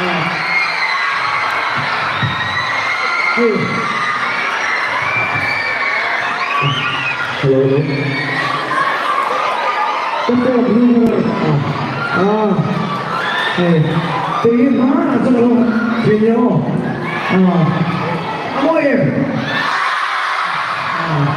Hei. Hello hello. Ka phone hi a ah hei kei hi hmanah chuan ka lo thin nia aw ah a mawi em ah.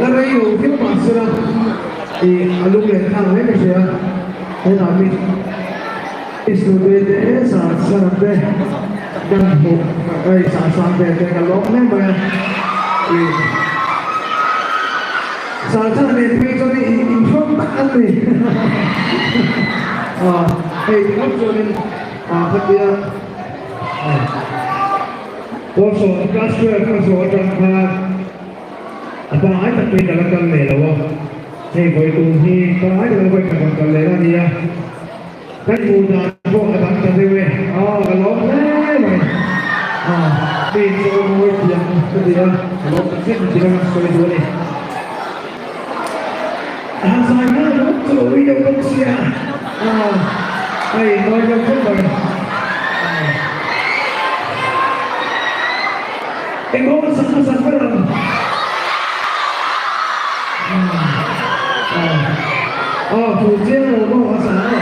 La rei lo viau mahsela ih a lung leh thlak mai ka hria hetah mi Isute te sa sa te kan hmuh hei sa sa te te ka lawm hle mai a ih sa sa nen phei chuan in inhrawm tak an ni ah hei ringawt chuanin ah khatia ah Pawlsawm class 12 ka zawh atang khan a pangai tak pawhin ka la kal leh lo a hei vawi tum hi pangai tak lo pawhin ka rawn kal leh la nia. Kan hmuh dan pawh a dang ta deuh e. Aw ka lawm hle mai. Aw mi chu mawi thiam ka ti a, ka lawm tak zet ti ka sawi duh a ni. A han zai nghal ringawt chu ka ui deuh bawk sia. Aw hei mawi deuh khawp mai. Aw engmaw a sak hmasak ber ang. Aw fu chiang lo maw a sa aw.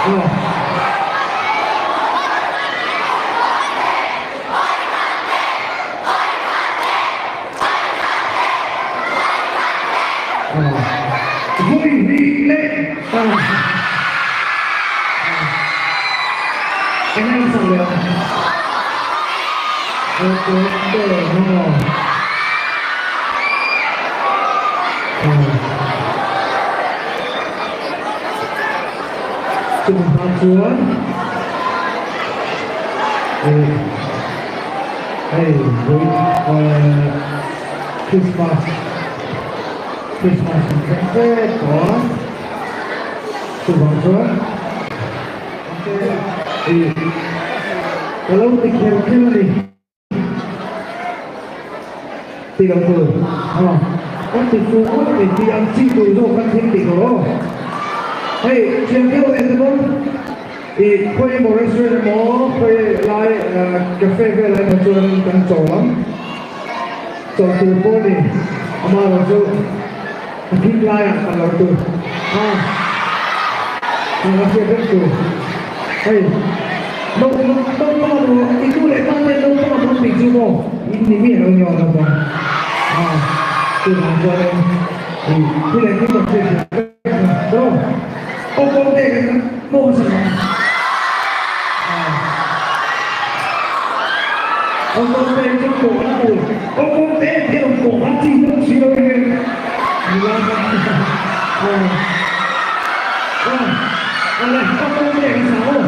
Vui hnih leh Eng nge sak leh ang? Chumi hma chuan hei Christmas Christmas in thleng vek tawh a, chuvang chuan ka lo ti kher kher a ni. Ti lo tur a kan ti fuh ngawt mai tih ang chi tur zawk kan thil ti tur aw. Hei thiam deuh leh te bawk i khawi emaw restaurant emaw khawi lai cafe velah emaw chuan kan chawl ang. Chawl tur pawh a ni amaherawhchu a thim laiah kan lo tur a a hriat vek tur hei naupang naupang a maw i nu leh pa ten naupang a maw tih chu maw in ni miah lo nia naupang a chuvang chuanin i thu leh thil kan hriat thiam vek kha maw aw kawng te kan maw hmasa lo ang a aw kawng te chu pawh a tur aw kawng te te awm pawh a chi bawk si lo hian nula kha a a awle aw kawng te kan sa aw.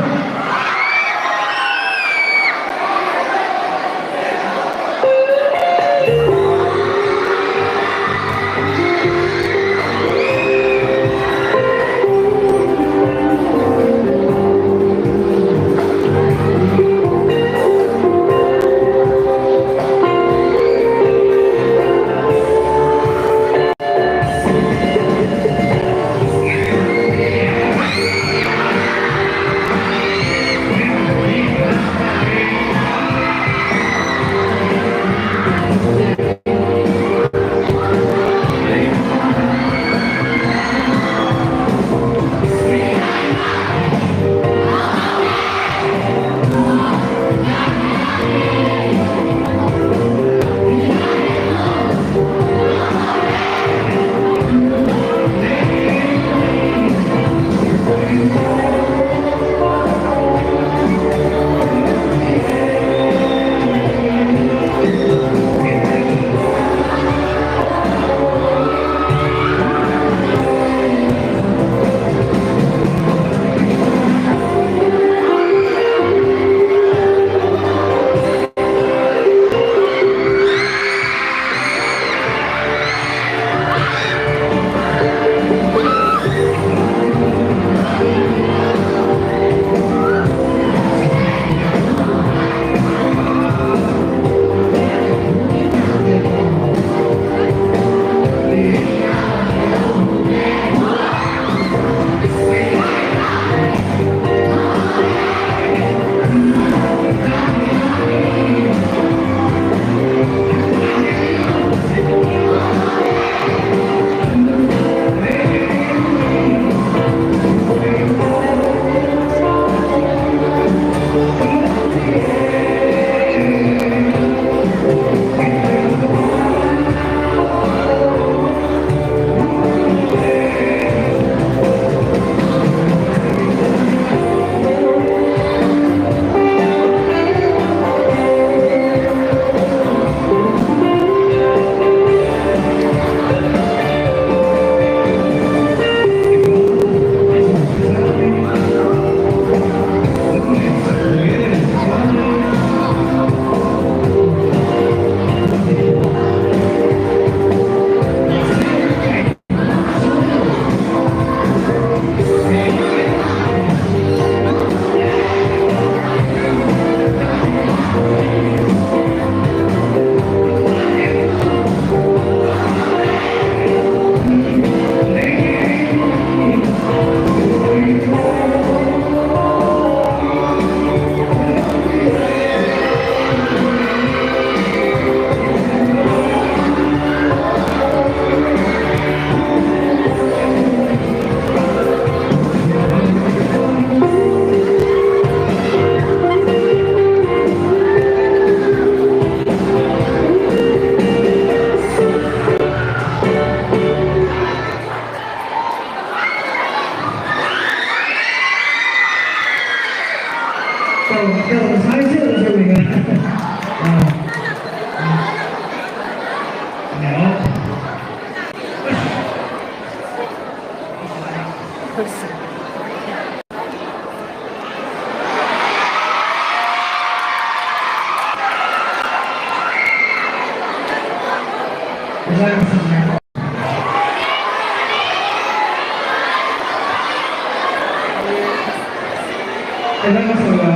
Ela ka sawi a,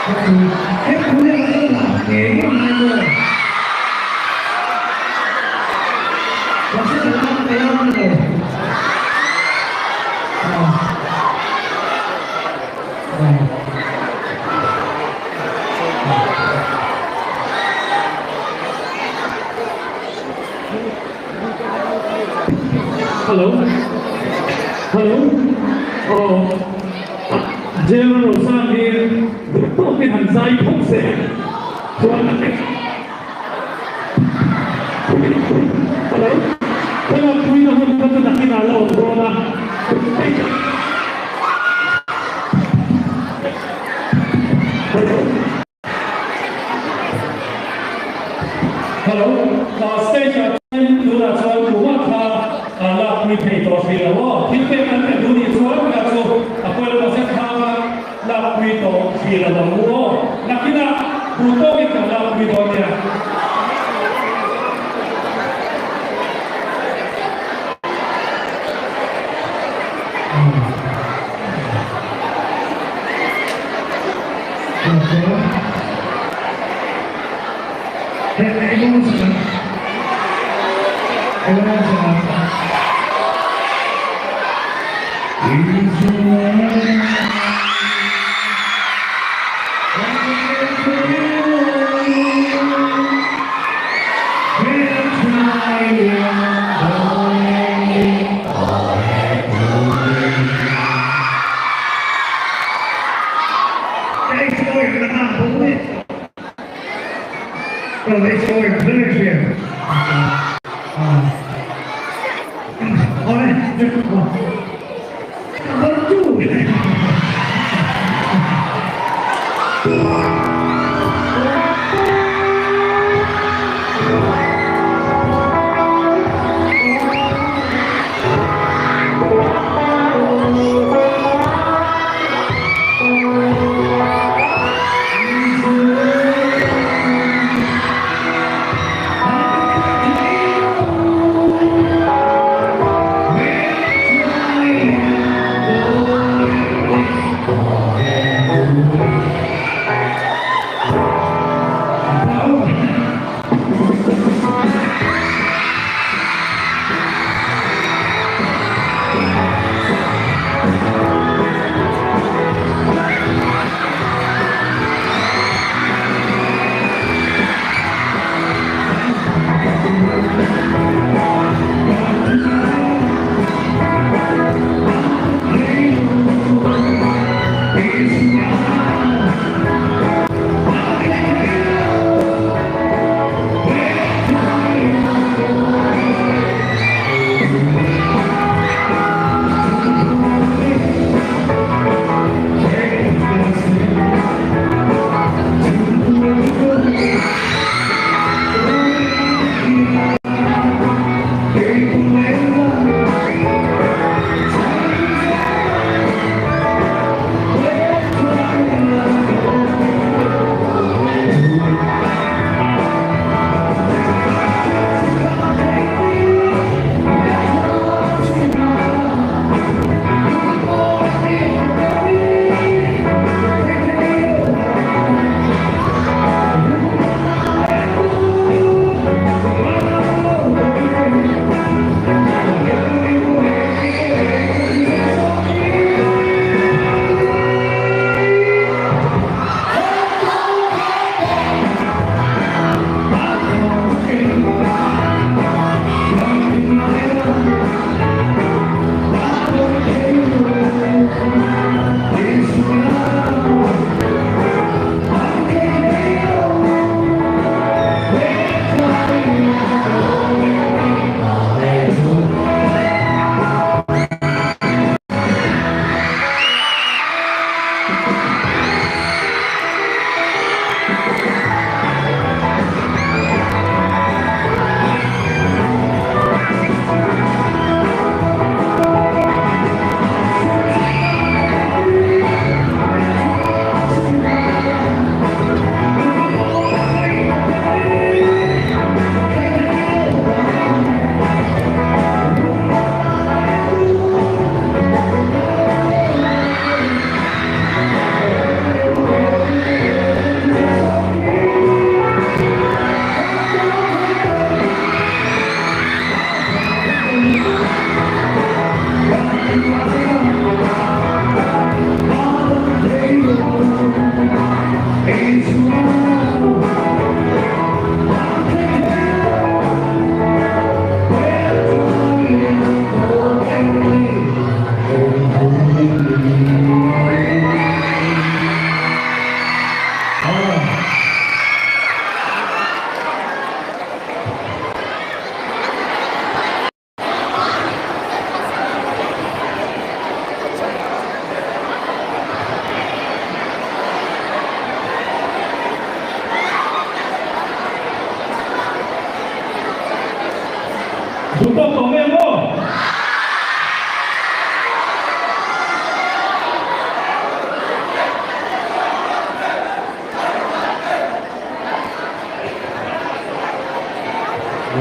ka thu he thu hi a la lah ngei ngei ngai maw? Mahse ka la ka la hman lo. Ah. Ah. Hello Hello Aw Jail a Rosang hi duh tawkin han zai phawt se chuan Hello Thlalak puina hun kha chu nakinah la awm dawn a. Hello, stage ah chuan tunah chuan tumah kha lak pui thei tawh hrih lo aw. Thil pek an pe duh nih chuan kha chu a pawi lo mahse thlang a lak pui tawh hrih lo ang u aw. Nakinah duh tawkin kan lak pui dawn nia.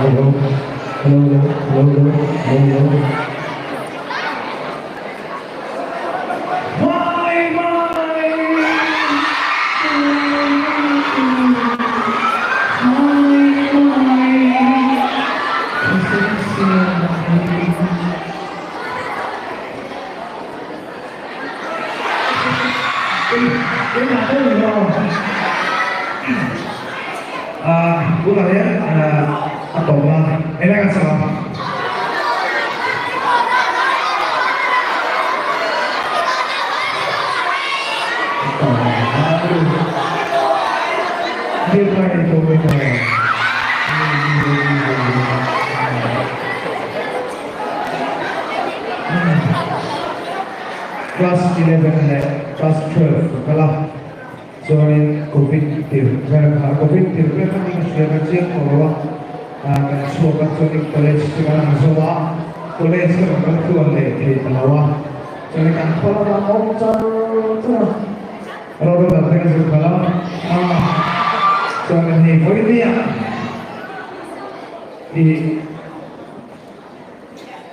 Hello, hello, hello, hello, hello. Mai mai mai mai. Keimah pawh ni lo. Tunah hian a tawp a, enge kan sak ang? Class 11 leh class 12 ka kal a, chuanin Covid tirh vel kha, Covid tirh vel kha ni ka hria ka chiang tawh lo a, kan chhuak a chuanin college chu kan ang zo a, college ka rawn kal tluan leh thei ta lo a, chuanin kan khaw lamah a awm char char a, ro dang te ka zir khalh a, chuanin hei vawinia ih.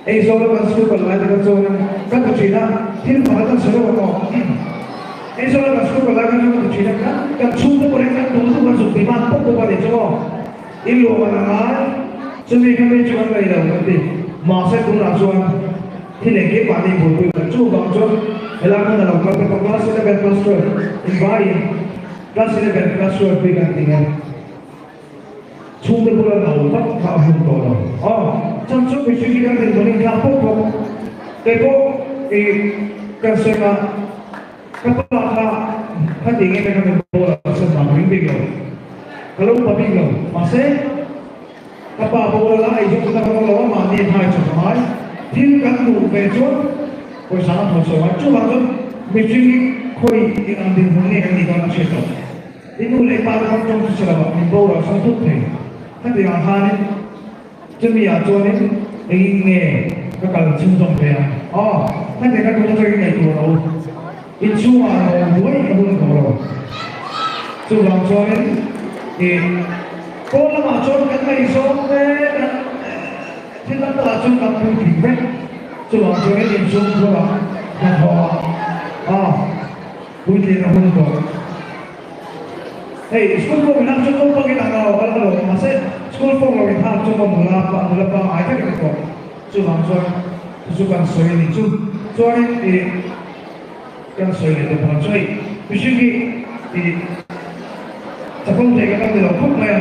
Aizawl kan school kal lai te kha chuan kan ti thin a, thil pakhat kan sawi lo maw? Aizawl kan school kal lai kha chuan kan ti thin a, kan kan chhungte pawh hian kan duh duh kan zuk tih hman pawp pawp a ni chu maw? I luam an a ngai, chumi kha mi chu kan nei lo kan ti. Mahse tunah chuan thil engkim mahni buaipui kan chuvang chuan helai hmun a lo kal te pawh class 11 class 12 invaiin class 11 class 12 hi kan ti nge. Chhungte bula no vak kha a hun tawh lo. Aw, chhan chu mihring hi kan dinhmun in thlak pawp bawk. Kei pawh i kan sawi kha ka pa kha kha ti nge ka min bawla ka sawn vang ring bik lo. Ka lo pa bik lo. Mahse, ka pa bawla la ei zawk ta ka lo a mahni a thai chawp a ngai. Thil kan duh ve chuan pawisa a thaw chho a. Chuvang chuan mihring hi khawi eng ang dinhmun nge kan nih dawn a hriat tawh. I nu leh pa te kawng tawng chu chhe lovah min boral sawn thut thei. Khatiangah khanin chumi ah chuanin engin nge ka kal chhunzawm ve ang? Aw, khatiang ka tuna chuan i ngaihtuah lo. Inchhungah lo buai ka hun tawh lo. Chuvang chuanin i pawn lamah chuan kan ngaihzawng te kan thil dang takah chuan kan puitling vek. Chuvang chuanin inchhung khurah hnathawhah aw. Puitling a hun tawh. Hei school form in hak chu naupang in ang lo kal alo mahse school form lo in hak chu maw nula pa nula pangngai vek a ni tawh. Chuvang chuan chu chu kan sawi a ni chu. Chuanin ih kan sawi leh tawh phawt chu hei mihring hi ih chapal thei kan lo ni lo khawp mai a.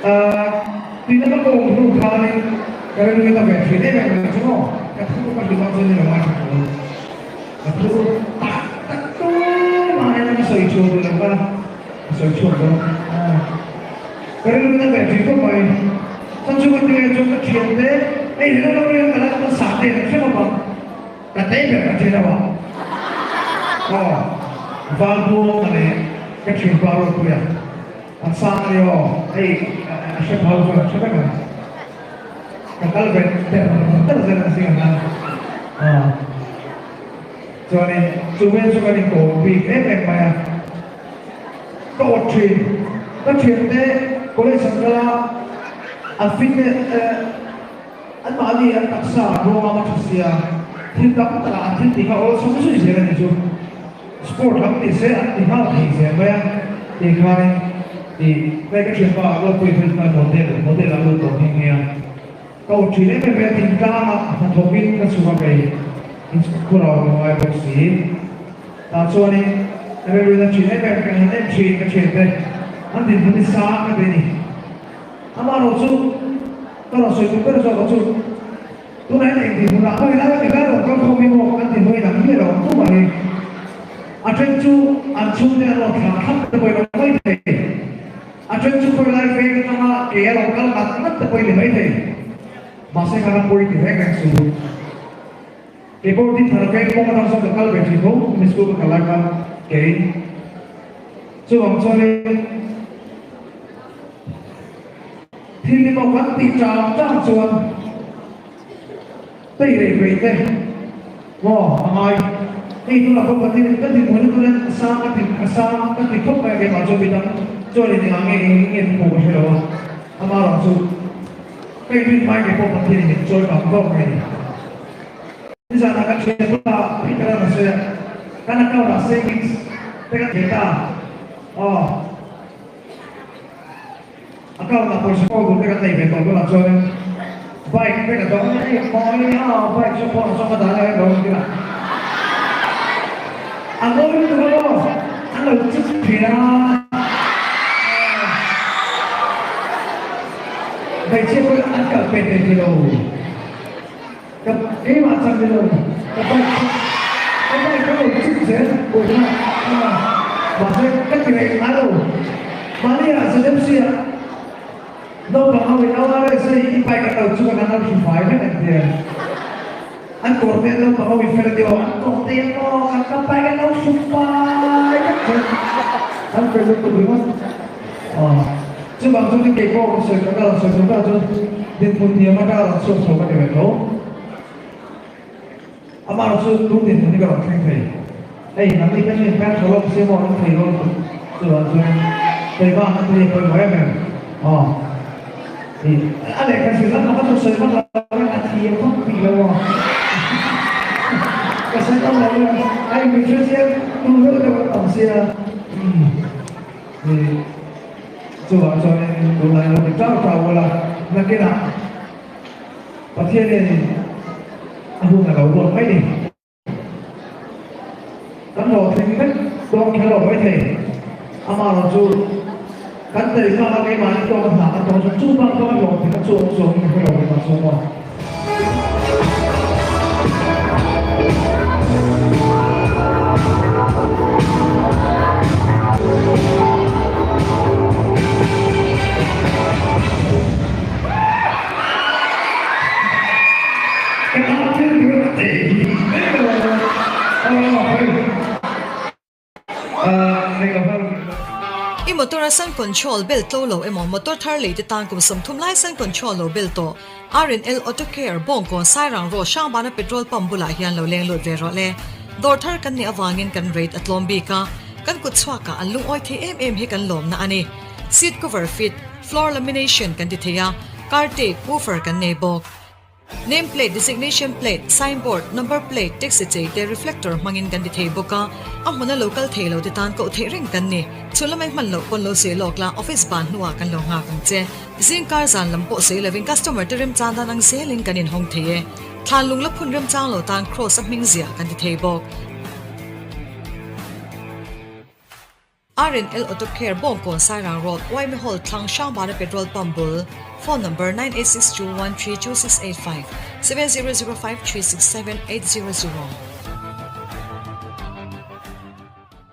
Ahh tihna ka kawm hnu khanin ka rilru in a ve thin em em mai chu maw ka thu ka hlim ang chuan ni lo ngai tha tawh lo. Ka thu tak tak tumah hian ka sawi chhuak duh lo kha, ka sawi chhuak dawn a. Ka rilru in a ve thin khawp mai. Chuan chu ka ti leh chuan ka thian te, hei hi lo ring ka la ka sah te an hre khawp ang. Ka tei ber ka thian lo a. Aw, Valbuanga leh ka thianpa Ropuia an sang a ni aw, hei a hre phal chuan an hre vek ang. Ka kal ve der der zel ang zing ang a. Chuanin chu vel chu kan inkawm bik em em mai a. Ka awt thin. Ka thiante college an kal a, an fitness anmahni an taksa ruang a tha sia, thil tam takah an thil tih kha awlsam zui zel a ni chu. Sport lam ni se an ti nghal thei zel mai a tih khanin tih hei ka thianpa a ropui phei chuan model model a lut tawh nghe nghe a. Ka awt thin em em mai a thingtlang ah hnathawk in ka chhuk a kei in khur a awm ngai bawk si. Tah chuanin ka rilru in a thin em em ka han en thin ka thiante an dinhmun hi sang ka ti a ni. Amaherawh chu ka rawn sawi tum ber zawk ah chu. Tunah hian engti hmunah pawh ila ti lai rawn kal khawm hi maw kan ti hnuai dang miah lo ang tum ang i. A then chu an chhungte an rawn thlah thlap te pawhin awm mai thei. A then chu khawi lai veng atanga ke a rawn kal ngat ngat te pawhin ni mai thei. Mahse kha ram pawi ti reng reng suh. Kei pawh tin thar veng kawng atang sawn ka kal ve thin tho mi school ka kal lai khan kei chuvang chuanin Thil hi maw kan tih chang chang chuan tei rei rei te maw a ngai. Hei tunah pawh ka thil ka ti hmuhna turin a sang ka ti a sang ka ti khawp mai a keimah chuan midang chuan in engah nge eng nge ka hmuh ka hre lo a. Amaherawhchu, hei rin hmai ngei pawh Pathianin min chawi vang vang mai a ni. Nizanah kan thian bulah Peter a rawn sawi a, kan account ah savings te kan thei ta a, aw account ah pawisa kawl tur te kan nei ve tawh tunah chuanin bike te ka dawng a, hei mawi a bike chu phone ah chuan ka dah leh a, a ngawi lutuk a maw, an lo chip thin a. Hmeichhia pawhin an kal pek thei ti lo. Ka keimah chak ni lo, ka bike chu ka bike ka lo chip zel pawhin a mahse ka ti reng ngai lo. Mahni ah ZMC ah naupang ho in ORS a i bike an lo chuk a kan lo hru fai vek an ti a. An kawr te an naupang ho in fel a ti aw, an kawr te emaw kan ka bike an lo hru fai vek zel. An fel lutuk ringawt. Aw, chuvang chuan kei pawh ka sawi ka rawn sawi chho ta chuan dinhmun hniam atanga rawn chhuak chho ka ni ve tho. Amah chu tun dinhmun hi ka rawn thleng thei. Hei nangni kha chu in peng tha lawk sia maw an thei dawn chu chuvang chuan keimah an thei a pawimawh em em. Aw, ih a lehkha zir lam pakhat chu sawi vak lo in a thiam vak tih lo aw. Ka sawi tam lo a, a inhre chiang tur deuh deuh an tam sia. Umm. Chuvang chuanin tunlai lo ti chau chau ula, nakinah Pathianin a hun a lo ruat mai ni. Kan hlawhtling vek dawn kher lo mai thei. Amaherawh chu kan tei bak a keimahni tawk a hna kan tawh chuan chu bak bak a hlawhtling a chu awm zawngin ka hre lo mai mahse maw. I motor a sun control bel tlo lo emaw motor thar lei te tan kum 30 lai sun control lo bel tawh. RNL Auto Care Bawngkawn Sairang Road Hrangbana petrol pump bulah hian lo leng lut ve rawh le. Dawr thar kan nih avangin kan rate a tlawm bik a, kan kut chhuakah an lungawi thei em em hi kan lawmna a ni. Seat cover fit, floor lamination kan ti thei a, car tape, woofer kan nei bawk. Name plate, designation plate, sign board, number plate, taxi chei te reflector hmangin kan ti thei bawk a, a hmuna lo kal thei lo te tan koh theih reng kan ni. Chhun lamai hman loh pawn lo sawi lawk la, office ban hnuah kan lo nghak ang che. Zingkar zan lam pawh sawi lovin customer te remchang dan ang zelin kan inhawng thei e. Thlan lung la phun remchang lo tan cross a hming ziah kan ti thei bawk. RNL Auto Care Bawngkawn Sairang Road, Waimi Hall thlang Hrangbana Petrol Pump bul, Phone number 9862132685, 7005367800.